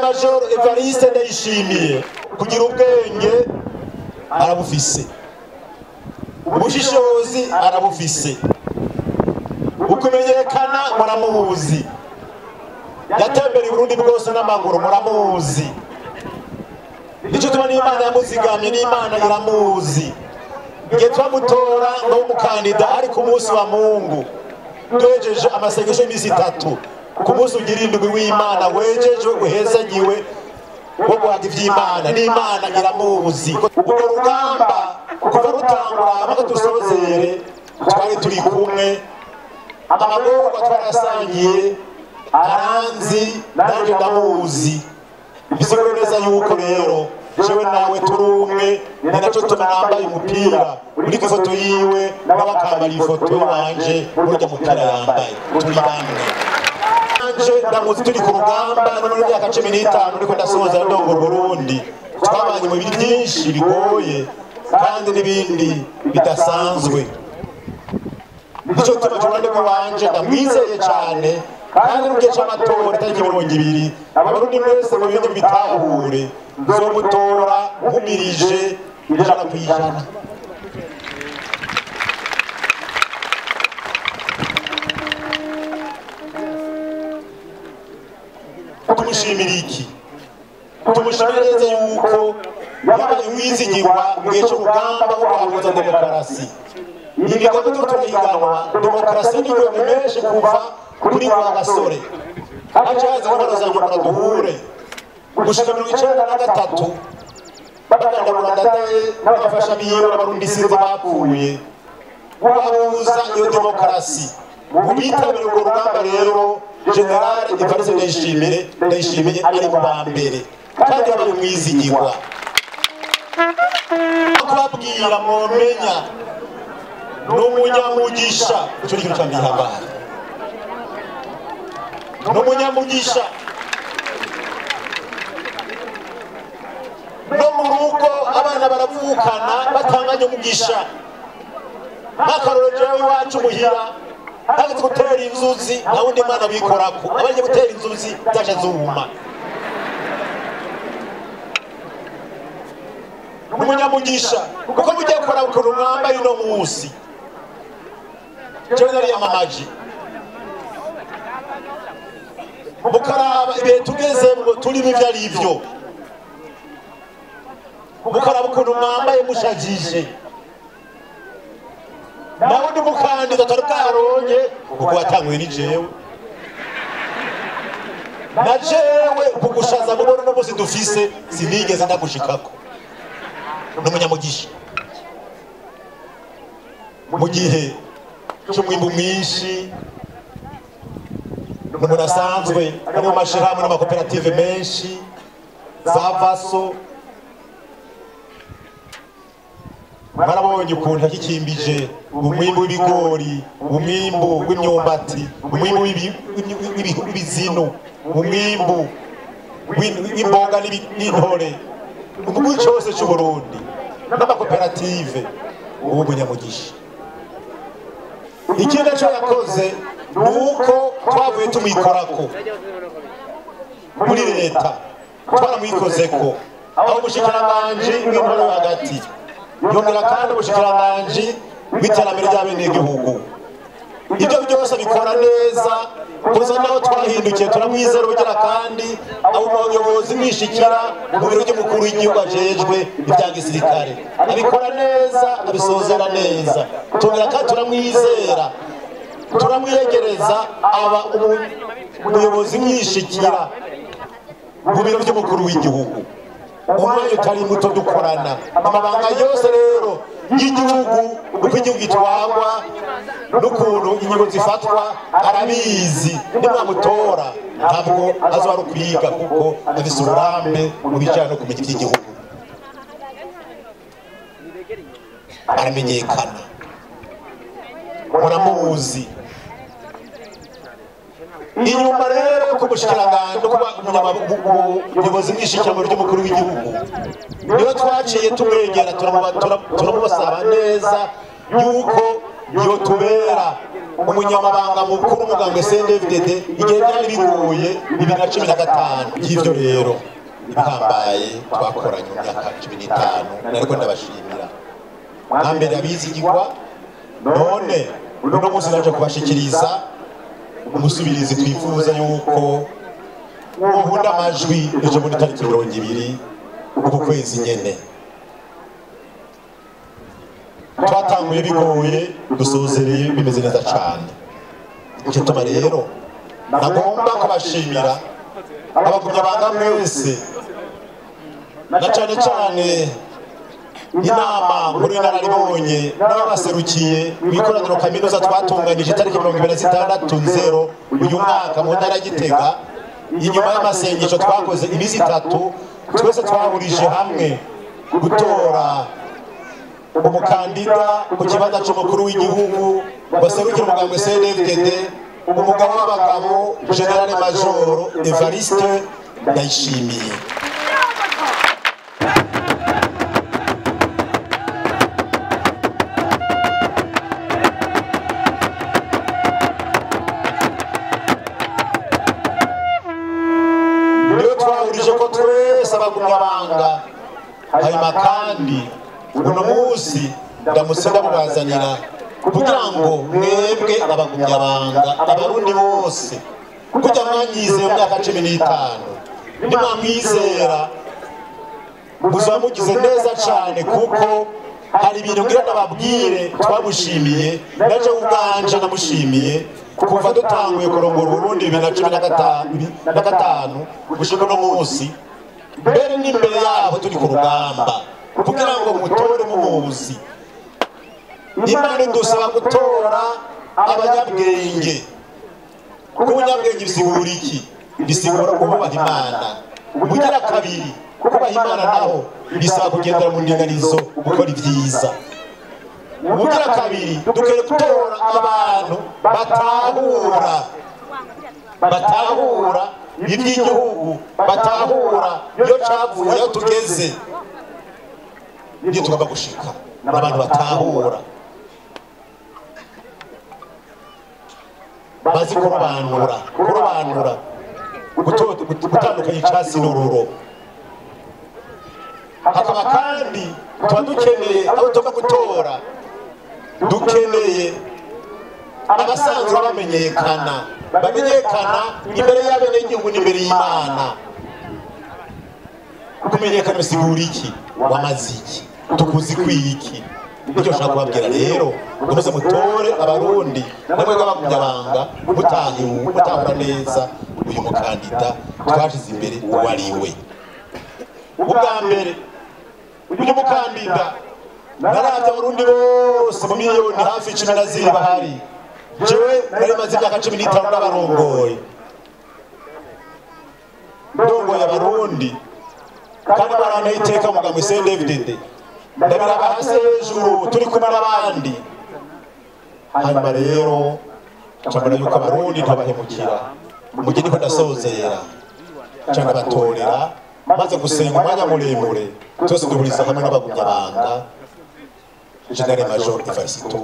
Major Evariste Ndayishimiye kugira ubwenge arabufise, ubushishozi arabufise, ukumenyekana muramuzi, yatembereye Burundi bwose n'amaguru muramuzi. Nico tuma n'Imana yamuzigamye, n'Imana iramuzi. Igihe twamutora ngo umukandida ari ku munsi wa Mungu, twejeje amasengesho y'imisi itatu, ku munsi ugira indwi w'Imana wejejwe uhezagiwe wo guhaga ivy'Imana, n'Imana iramuzi. Urwo rugamba kuva rutangura mpaka dusozere twari turi kumwe, amagorwa twarasangiye, aranzi nanje ndamuzi. Bisigura neza yuko rero jewe nawe turi umwe, ni naco tuma nambaye umupira uri ku ifoto yiwe, nawe akambara ifoto wanje urya mupira yambaye, turi bamwe. Nanje ndamuzi turi ku rugamba no muri myaka 15 ndiko ndasoza ndongora Burundi, twabanye mu bintu byinshi bigoye kandi n'ibindi bidasanzwe. Nico tuma Jolande wanje ndamwizeye cyane, kandi n'ugihe c'amatora itariki 20 abarundi mwese mu bindi bitahure nzomutora nkumirije 100%. Tumushimira iki? Tumushimira neza yuko yabaye umwizigirwa mu gihe c'urugamba rwo guhaguruza demokarasi. Ibikorwa byo turahiganwa demokarasi ni ibintu menshi kuva kuri wa basore haje haza barazanyura duhure gushika 93 bagandagura Ndadaye n'abafasha biwe n'abarundi sinzi bapfuye guhabuza iyo demokarasi. Mu bitabira urwo rugamba rero General Evariste Ndayishimiye ari mu ba mbere kandi yabaye umwizigirwa. Kubabwira mwomenya n'umunyamugisha, ico ni ikintu ca mbere gihambaye. N'umunyamugisha no mu rugo abana baravukana batanganye umugisha. Nk'akarorero jewe iwacu muhira hageze gutera inzuzi nta wundi mwana bikorako, abaje gutera inzuzi zaca zuma. N'umunyamugisha kuko mugiye gukora ukuntu mwambaye uno munsi, jewe nariyamamaje mukaraba ibihe tugezemwo turimo ivyo ari vyo, mukaraba ukuntu mwambaye mushajije. Nawe undi mukandida atari bwaronke kuko watanguye ni jewe, na jewe kugushaza mubona uno munsi dufise sinigeze ndagushikako. N'umunyamugisha mu gihe c'umwimbu mwinshi, n'umuntu asanzwe ari mu mashirahamwe n'amakoperative menshi za vaso, mwarabonye ukuntu yakikimbije umwimbu w'ibigori, umwimbu w'imyumbati, umwimbu w'ibizino, umwimbu w'imboga n'intore, umugwi cose c'Uburundi n'amakoperative. Ubu munyamugisha ikindi cyo yakoze nuko twavuye tumwikorako muri leta, twaramwikozeko aho umushikiranganji w'intore hagati yongera kandi umushikiranganji w'iterambere ry'abenegihugu. Ibyo byose bikora neza kuza naho twahindukiye turamwizera ugira kandi abo muyobozi mwishikira mu biro by'umukuru w'igihugu ajejwe ibya gisirikare abikora neza, abisozera neza. Tongera kandi turamwizera, turamwiyegereza aba umuyobozi mwishikira mu biro by'umukuru w'igihugu. Umwanya utari muto dukorana amabanga yose rero y'igihugu, uko igihugu gitwagwa n'ukuntu ingingo zifatwa arabizi. Nimwamutora ntabwo azoba ari ukwiga kuko afise uburambe mu bijanye no kumenya ivy'igihugu, aramenyekana, muramuzi. Inyuma rero ku mushikiranganji no kuba umuyobozi mw'ishikirano ry'umukuru w'igihugu, niyo twaciye tumwegera turamubasaba neza yuko yotubera umunyamabanga mukuru umugambwe CNDD-FDD igihe byari bigoye 2015. Y'ivyo rero ibihambaye twakoranye mu myaka 15, nariko ndabashimira mwambere abizigirwa. None uno munsi naje kubashikiriza umusubirizi twifuza yuko wohunda amajwi ejo muri tariki 20 uku kwezi nyene. Twatanguye bigoye, dusozereye bimeze neza cyane. Icyo tuma rero nagomba kubashimira abagumyabanga mwese, na cyane cyane inama nkuru y'inararibonye n'ababaserukiye mu ikoraniro kaminuza twatunganyije itariki 26 uyu mwaka mu ntara ya Gitega. Inyuma y'amasengesho twakoze iminsi 3, twese twahurije hamwe gutora umukandida ku kibanza cy'umukuru w'igihugu baserukira umugambwe CNDD-FDD, umugabo w'abagabo General Major Evariste Ndayishimiye. Niyo twahurije ko twese abagumyabanga. Hanyuma kandi uno munsi ndamutse ndamubazanira kugira ngo mwebwe abagumyabanga abarundi bose kujya mwanyizeye mu myaka 15, nimwamwizera muzaba mugize neza cyane, kuko hari ibintu ngira ndababwire twamushimiye, naje ubwanje namushimiye kuva dutanguye kurongora Burundi 2015 gushika no munsi, mbere n'imbere yabo turi ku rugamba kugira ngo mutore mumuzi. Imana idusaba gutora abanyabwenge. Kuko ubunyabwenge bisigura iki? Bisigura kubaha Imana. Ubugira kabiri, kubaha Imana naho bisaba kugendera mu ndinganizo, gukora ibyiza. Ubugira kabiri, dukwiye gutora abantu batahura iby'igihugu, batahura iyo cavuye aho tugeze ibyo tugomba gushika, n'abantu batahura bazi kurobanura gutandukanya icasi n'ururo. Hakaba kandi tuba dukeneye abo tugomba gutora, dukeneye abasanzwe bamenyekana imbere y'abenegihugu n'imbere y'Imana. Kumenyekana bisigura iki? Wamaze iki? Tukuzi kwiki? Icyo nshaka kubabwira rero, muze mutore abarundi namwe b'abagumyabanga mutahura neza uyu mukandida twashize imbere uwo ari we. Ubwa mbere uyu mukandida naravye abarundi bose mu miliyoni hafi 12 bahari, jewe nari maze imyaka 15 n'abarongoye, ndongoye abarundi kandi baranteye iteka umugambwe CNDD-FDD, ndabiraba hasi hejuru turi kumwe n'abandi. Hanyuma rero ncambona yuko abarundi ntabahemukira, mugihe niko ndasozera nca ndabatorera, maze gusenga umwanya muremure twese duhuriza hamwe n'abagumyabanga General Major Evariste.